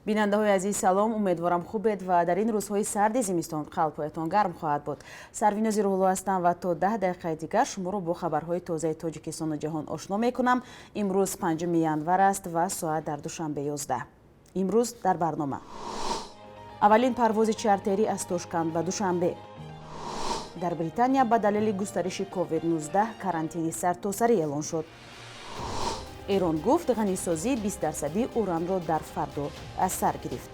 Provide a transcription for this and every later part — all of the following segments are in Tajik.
Бинандаҳои азиз, салом. Умедворам, хубед ва дар ин рӯзҳои сарди зимистон қалбҳоятон гарм хоҳад буд. Сарвинози Рӯҳулло ҳастам ва то 10 дақиқаи дигар шуморо бо хабарҳои тозаи Тоҷикистону ҷаҳон ошно мекунам. Имрӯз 5 январ аст ва соат дар Душанбе 11. Имрӯз дар барнома: аввалин парвози чартерӣ аз Тошканд ба Душанбе, дар Британия ба далели густариши COVID-19 карантини сартосарӣ эълон шуд, Эрон гуфт, ғанисозии 20-дарсадии уранро дар Фардо аз сар гирифт.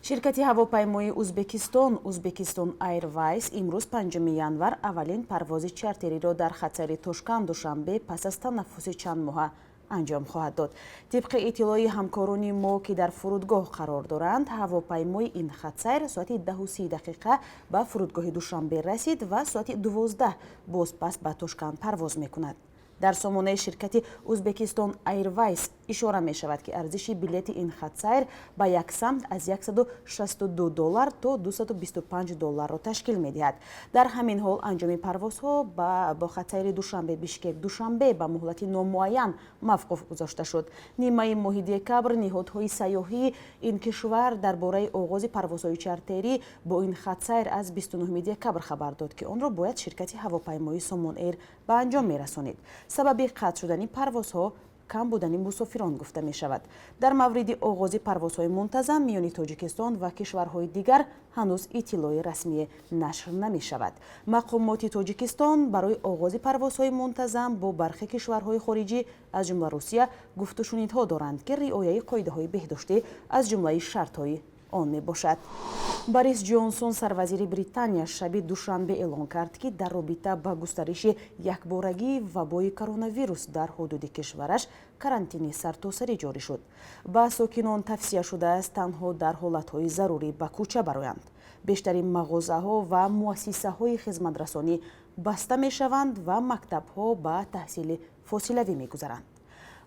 Ширкати ҳавопаймоии Узбекистон, Узбекистон Airways, имрӯз, 5 январ, аввалин парвози чартериро дар хатсайри Тошканд Душанбе пас аз танаффуси чанд моҳа анҷом хоҳад дод. Тибқи иттилои ҳамкорони мо, ки дар фурудгоҳ қарор доранд, ҳавопаймои ин хатсайр соати 10:30 дақиқа ба фурудгоҳи Душанбе расид ва соати 12 бозпас ба Тошканд парвоз мекунад. Дар сомонаи ширкати Узбекистон Airways ишора мешавад, ки арзиши билети ин хатсайр ба як самт аз 162 доллар то 225 долларро ташкил медиҳад. Дар ҳамин ҳол, анҷоми парвозҳо бо хатсайри Душанбе Бишкек Душанбе ба муҳлати номуайян мавқуф гузошта шуд. Нимаи моҳи декабр ниҳодҳои сайёҳии ин кишвар дар бораи оғози парвозҳои чартерӣ бо ин хатсайр аз 29 декабр хабар дод, ки онро бояд ширкати ҳавопаймоии Сомон Эйр ба анҷом мерасонид. Сабаби қатъ шудани парвозҳо кам будани мусофирон гуфта мешавад. Дар мавриди оғози парвозҳои мунтазам миёни Тоҷикистон ва кишварҳои дигар ҳанӯз иттилои расмие нашр намешавад. Мақомоти Тоҷикистон барои оғози парвозҳои мунтазам бо бархе кишварҳои хориҷӣ, аз ҷумла Русия, гуфтушунидҳо доранд, ки риояи қоидаҳои беҳдоштӣ аз ҷумлаи шартҳои он мебошад. Борис Ҷонсон, сарвазири Британия, шаби душанбе эълон кард, ки дар робита ба густариши якборагии вабои коронавирус дар ҳудуди кишвараш карантини сартосарӣ ҷорӣ шуд. Ба сокинон тавсия шудааст, танҳо дар ҳолатҳои зарурӣ ба кӯча бароянд. Бештари мағозаҳо ва муассисаҳои хизматрасонӣ баста мешаванд ва мактабҳо ба таҳсили фосилавӣ мегузаранд.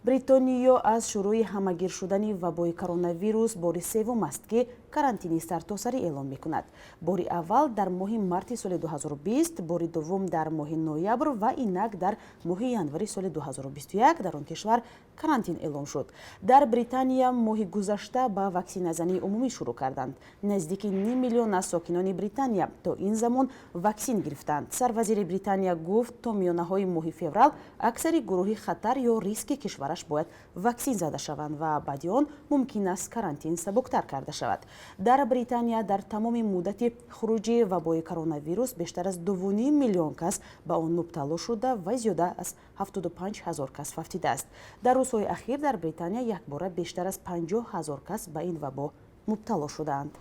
Бритониё аз шурӯи ҳамагир шудани вабои коронавирус бори севум аст, ки карантини сартосарӣ эълон мекунад. Бори аввал дар моҳи марти соли 2020, бори дуввум дар моҳи ноябр ва инак дар моҳи январи соли 2021 дар он кишвар карантин эълон шуд. Дар Британия моҳи гузашта ба ваксиназании умумӣ шурӯъ карданд. Наздики ним миллион аз сокинони Британия то ин замон ваксин гирифтанд. Сарвазири Британия гуфт, то миёнаҳои моҳи феврал аксари гурӯҳи хатар ё риски кишвараш бояд ваксин зада шаванд ва баъди он мумкин аст карантин сабуктар карда шавад. Дар Британия дар тамоми муддати хуруҷи вабои коронавирус бештар аз 2,5 миллион кас ба он мубтало шуда ва зиёда аз 75 ҳазор кас фавтидааст. Дар рӯзҳои ахир дар Британия якбора бештар аз 50 ҳазор кас ба ин вабо мубтало шудаанд.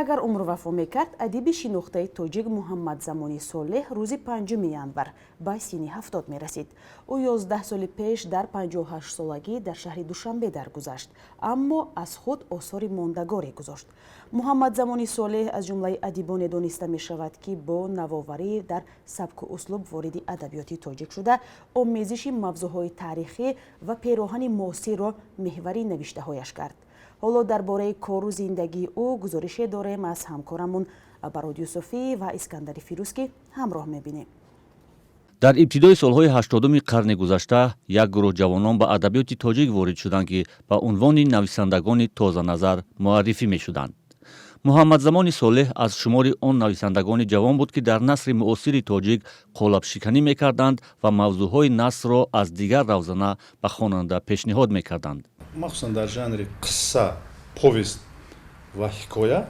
Агар умр вафо мекард, адиби шинохтаи тоҷик Муҳаммадзамони Солеҳ рӯзи 5 январ ба синни 70 мерасид. Ӯ 11 соли пеш дар 58-солагӣ дар шаҳри Душанбе даргузашт, аммо аз худ осори мондагоре гузошт. Муҳаммадзамони Солеҳ аз ҷумлаи адибоне дониста мешавад, ки бо навоварӣ дар сабку услуб вориди адабиёти тоҷик шуда, омезиши мавзӯъҳои таърихӣ ва пероҳани муосирро меҳвари навиштаҳояш кард. Ҳоло дар бораи кору зиндагии ӯ гузорише дорем аз ҳамкорамон Барод Юсуфӣ ва Искандари Фирӯз, ки ҳамроҳ мебинем. Дар ибтидои солҳои 80-уми қарни гузашта як гурӯҳ ҷавонон ба адабиёти тоҷик ворид шуданд, ки ба унвони нависандагони тозаназар муаррифӣ мешуданд. Муҳаммадзамони Солеҳ аз шумори он нависандагони ҷавон буд, ки дар насри муосири тоҷик қолабшиканӣ мекарданд ва мавзӯъҳои насрро аз дигар равзана ба хонанда пешниҳод мекарданд. Махсусан дар жанри қисса, повесть ва ҳикоя,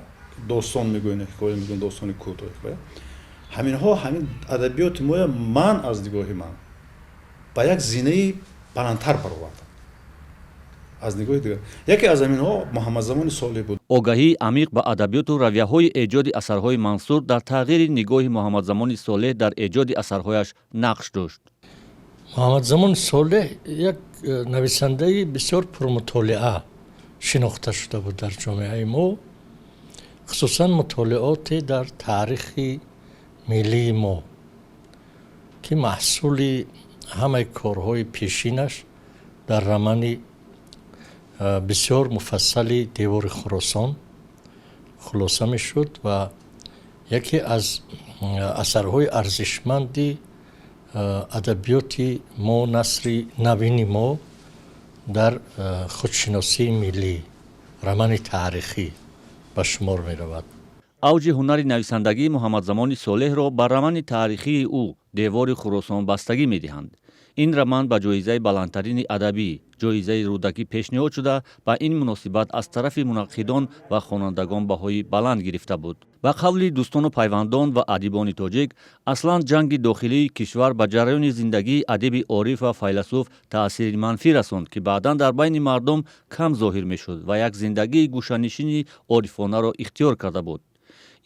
достон мегӯем, ҳикоя мегӯем, достони кӯтоҳ, ҳикоя, ҳаминҳо ҳамин адабиёти моя ман аз нигоҳи ман ба як зинаи баландтар бароварданд. Аз нигоҳи дигар, яке аз ҳаминҳо Муҳаммадзамони Солеҳ буд. Огаҳии амиқ ба адабиёту равияҳои эҷоди асарҳои мансур дар тағйири нигоҳи Муҳаммадзамони Солеҳ дар эҷоди асарҳояш нақш дошт. Муҳаммадзамони Солеҳ як нависандаи бисёр пурмутолиа шинохта шуда буд дар ҷомеаи мо, хусусан мутолиоте дар таърихи миллии мо, ки маҳсули ҳамаи корҳои пешинаш дар романи бисёр муфассали «Девори Хуросон» хулоса мешуд ва яке аз асарҳои арзишманди Адабиёти мо, насри навини мо дар худшиносии миллӣ, романи таърихӣ ба шумор меравад. Авҷи ҳунари нависандагии Муҳаммадзамони Солеҳро ба романи таърихии ӯ «Девори Хуросон» бастагӣ медиҳанд. Ин роман ба ҷоизаи баландтарини адабӣ, ҷоизаи Рӯдакӣ, пешниҳод шуда, ба ин муносибат аз тарафи мунаққидон ва хонандагон баҳои баланд гирифта буд. Ба қавли дӯстону пайвандон ва адибони тоҷик, аслан ҷанги дохилии кишвар ба ҷараёни зиндагии адиби ориф ва файласуф таъсири манфӣ расонд, ки баъдан дар байни мардум кам зоҳир мешуд ва як зиндагии гӯшанишини орифонаро ихтиёр карда буд.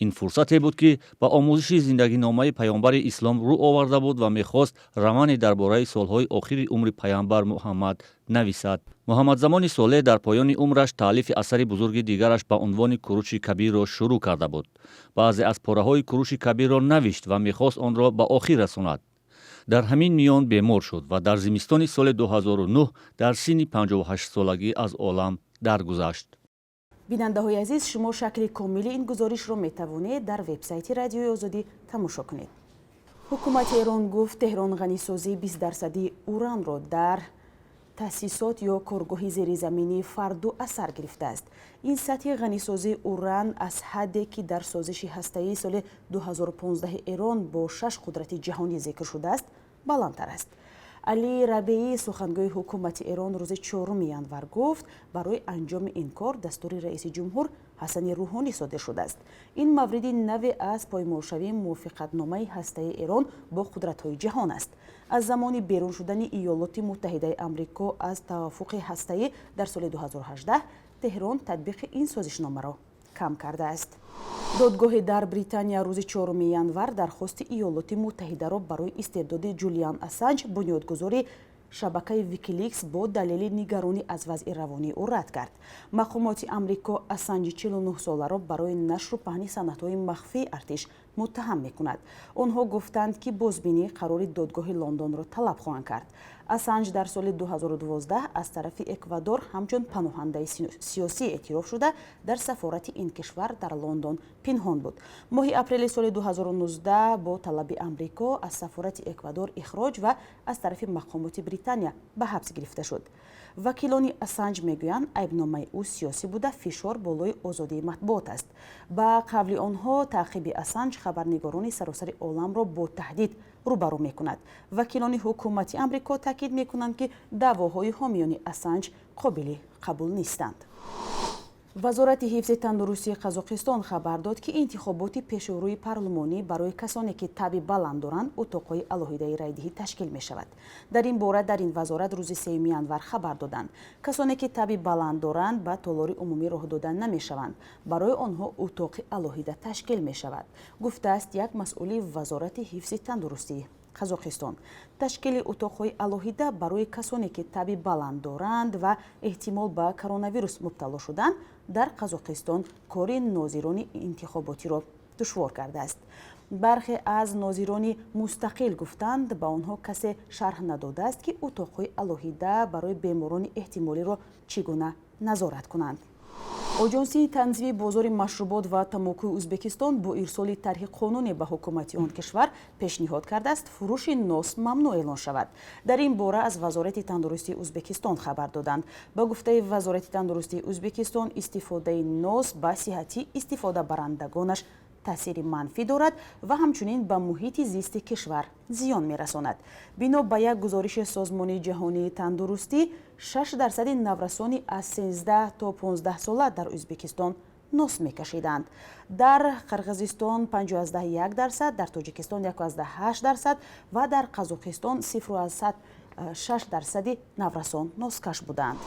Ин фурсате буд, ки ба омӯзиши зиндагиномаи паёмбари ислом рӯ оварда буд ва мехост романе дар бораи солҳои охири умри паямбар Муҳаммад нависад. Муҳаммадзамони Солеҳ дар поёни умраш таълифи асари бузурги дигараш ба унвони «Куруши Кабирро» шурӯъ карда буд. Баъзе аз пораҳои «Куруши Кабирро» навишт ва мехост онро ба охир расонад. Дар ҳамин миён бемор шуд ва дар зимистони соли 2009 дар синни 58-солагӣ аз олам даргузашт. Бинандаҳои азиз, шумо шакли комили ин гузоришро метавонед дар вебсайти Радиои Озодӣ тамошо кунед. Ҳукумати Эрон гуфт, Теҳрон ғанисозии 20 дарсадии уранро дар таъсисот ё коргоҳи зеризаминии Фарду аз сар гирифтааст. Ин сатҳи ғанисозии уран аз ҳадде, ки дар созиши ҳастаии соли 2015 Эрон бо шаш қудрати ҷаҳонӣ зикр шудааст, баландтар аст. Алӣ Рабеӣ, сухангӯи ҳукумати Эрон, рӯзи 4 январ гуфт, барои анҷоми ин кор дастури раиси ҷумҳур Ҳасани Рӯҳонӣ содир шудааст. Ин мавриди наве аз поймолшавии мувофиқатномаи ҳастаи Эрон бо қудратҳои ҷаҳон аст. Аз замони берун шудани Иёлоти Муттаҳидаи Амрико аз тавофуқи ҳастаӣ дар соли 2018 Теҳрон татбиқи ин созишномаро кам кардааст. Додгоҳе дар Британия рӯзи 4 январ дархости Иёлоти Муттаҳидаро барои истирдоди Ҷулиан Ассанҷ, бунёдгузори шабакаи Викиликс, бо далели нигаронӣ аз вазъи равонии ӯ рад кард. Мақомоти Амрико Ассанҷи 49-соларо барои нашру паҳни санадҳои махфии артиш муттаҳам мекунад. Онҳо гуфтанд, ки бозбинии қарори додгоҳи Лондонро талаб хоҳанд кард. Ассанҷ дар соли 2012 аз тарафи Эквадор ҳамчун паноҳандаи сиёсӣ эътироф шуда, дар сафорати ин кишвар дар Лондон пинҳон буд. Моҳи апрели соли 2019 бо талаби Амрико аз сафорати Эквадор ихроҷ ва аз тарафи мақомоти Британия ба ҳабс гирифта шуд. Вакилони Ассанҷ мегӯянд, айбномаи ӯ сиёсӣ буда, фишор болои озодии матбуот аст. Ба қавли онҳо, таъқиби Ассанҷ хабарнигорони саросари оламро бо таҳдид рӯбарӯ мекунад. Вакилони ҳукумати Амрико таъкид мекунанд, ки даъвоҳои ҳомиёни Ассанҷ қобили қабул нестанд. Вазорати ҳифзи тандурустии Қазоқистон хабар дод, ки интихоботи пешурӯи парлумонӣ барои касоне, ки таби баланд доранд, утоқҳои алоҳидаи райдиҳӣ ташкил мешавад. Дар ин бора дар ин вазорат рӯзи 3 январ хабар доданд. Касоне, ки таби баланд доранд, ба толори умумӣ роҳ дода намешаванд. Барои онҳо утоқи алоҳида ташкил мешавад, гуфтааст як масъули Вазорати ҳифзи тандурустии Қазоқистон. Ташкили утоқҳои алоҳида барои касоне, ки таби баланд доранд ва эҳтимол ба коронавирус мубтало шуданд, дар Қазоқистон кори нозирони интихоботиро душвор кардааст. Бархе аз нозирони мустақил гуфтанд, ба онҳо касе шарҳ надодааст, ки утоқҳои алоҳида барои беморони эҳтимолиро чӣ гуна назорат кунанд. Оҷонсии танзими бозори машрубот ва тамокуи Ӯзбекистон бо ирсоли тарҳи қонуне ба ҳукумати он кишвар пешниҳод кардааст, фурӯши нос мамнӯъ эълон шавад. Дар ин бора аз Вазорати тандурустии Ӯзбекистон хабар доданд. Ба гуфтаи Вазорати тандурустии Ӯзбекистон, истифодаи нос ба сиҳатии истифодабарандагонаш таъсири манфӣ дорад ва ҳамчунин ба муҳити зисти кишвар зиён мерасонад. Бино ба як гузориши Созмони ҷаҳонии тандурустӣ, 6 дарсади наврасони аз 13 то 15 сола дар Ӯзбекистон нос мекашиданд. Дар Қирғизистон 5,1%, дар Тоҷикистон 1,8% ва дар Қазоқистон 0,6 дарсади наврасон носкаш буданд.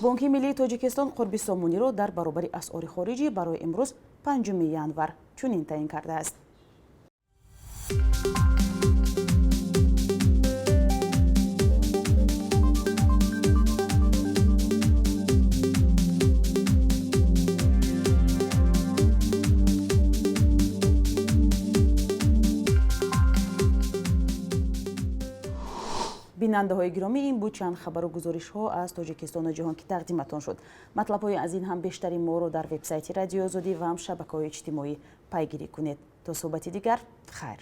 Бонки миллии Тоҷикистон қурби сомониро дар баробари асъори хориҷӣ барои имрӯз, 5 январ, чунин таъин кардааст. Бинандаҳои гиромӣ, ин буд чанд хабару гузоришҳо аз Тоҷикистону ҷаҳон, ки тақдиматон шуд. Матлабҳои аз ин ҳам бештари моро дар вебсайти Радиои Озодӣ ва ҳам шабакаҳои иҷтимоӣ пайгирӣ кунед. То суҳбати дигар, хайр.